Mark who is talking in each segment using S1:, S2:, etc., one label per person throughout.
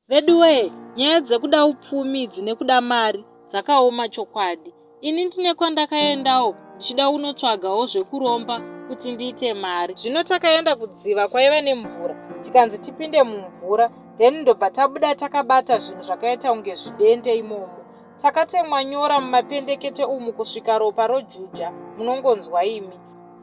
S1: Veduwee nyaya dzekuda upfumi idzi nekuda mari dzakaoma chokwadi. Ini ndine kwandakaendawo ndichida kunotsvagawo zvekuromba kuti ndiite mari. Zvino takaenda kudziva kwaiva nemvura tikanzi tipinde mumvura then ndobva tabuda takabata zvinhu zvakaita kunge zvidende imomo. Takatemwa nyora mumapendekete umu kusvika ropa rojuja munongonzwa imi.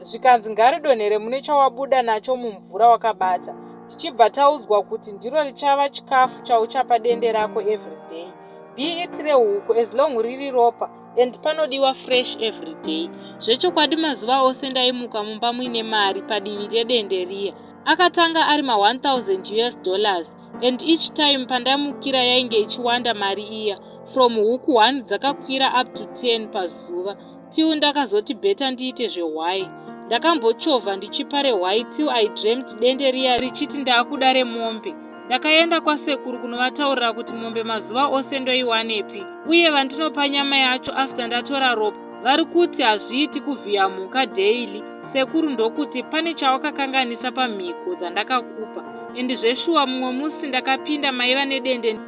S1: Zvikanzi ngaridonhere mune chawabuda nacho mumvura wakabata. Tichibva taudzwa kuti ndiro richava chikafu chauchapa dende rako everyday. Be it rehuku as long riri ropa and panodiwa fresh everyday. Zvechokwadi mazuva ose ndaimuka mumba muine mari padivi redende riya. Akatanga ari ma 1000 us dollars and each time pandamukira yainge ichiwanda mari iya from huku one dzakakwira up to 10 pazuva. Till ndakazoti better ndiite zvehwai. Ndakambochovha ndichipa rehwai till I dreamt dende riya richiti ndaakuda remombe. Ndakaenda kwasekuru kunovataurira kuti mombe mazuva ose ndoiwanepi uye vandinopa nyama yacho after ndatora ropa vari kuti hazviiti kuvhiya mhuka daily. Sekuru ndokuti pane chawakakanganisa pamhiko dzandakakupa and zveshuwa mumwe musi ndakapinda maiva nedende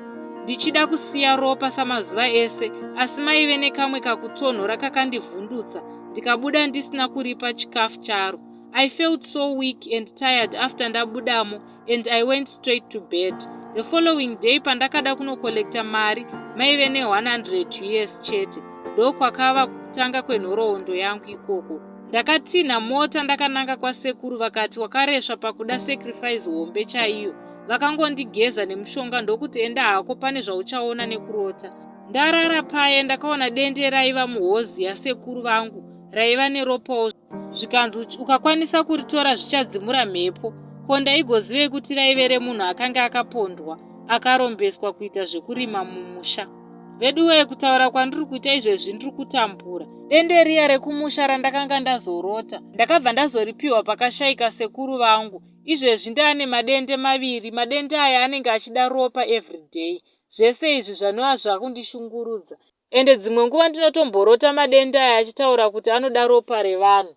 S1: ndichida kusiya ropa samazuva ese asi maive nekamwe kakutonhora kakandivhundutsa ndikabuda ndisina kuripa chikafu charo. I felt so weak and tired after ndabudamo and I went straight to bed. The following day pandakada kunokolekta mari maive ne100 us chete ndokwakava kutanga kwenhoroondo yangu ikoko. Ndakatinha mota ndakananga kwasekuru vakati wakaresva pakuda sacrifice hombe chaiyo. Vakangondigeza nemushonga ndokuti enda hako pane zvauchaona nekurota. Ndarara paye ndakaona dende raiva muhozi yasekuru vangu raiva neropawo zvikanzi ukakwanisa kuritora zvichadzimura mhepo. Ko ndaigozivei kuti raive remunhu akange akapondwa akarombeswa kuita zvekurima mumusha. Veduwee kutaura kwandiri kuita izvezvi ndiri kutambura. Dende riya rekumusha randakanga ndazorota ndakabva ndazoripiwa pakashaika sekuru vangu. Izvezvi ndaane madende maviri, madende aya anenge achida ropa everyday. Zvese izvi zvanova zvakundishungurudza. Ende dzimwe nguva ndinotomborota madende aya achitaura kuti anoda ropa revanhu.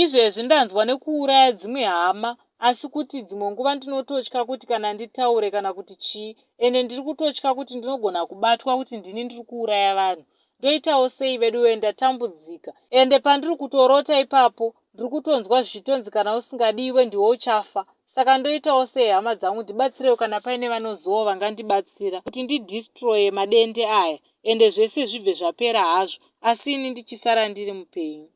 S1: Izvezvi ndanzwa nekuuraya dzimwe hama asi kuti dzimwe nguva ndinototya kuti kana nditaure kana kuti chii ende ndiri kutotya kuti ndinogona kubatwa kuti ndini ndiri kuuraya vanhu. Ndoitawo sei veduwee ndatambudzika ende pandiri kutorota ipapo ndiri kutonzwa zvichitonzi kana usingadi iwe ndiwe uchafa saka ndoitawo sei hama dzangu ndibatsirewo kana paine vanoziwawo vangandibatsira kuti ndidestroye madende aya ende zvese zvibve zvapera hazvo asi ini ndichisara ndiri mupenyu.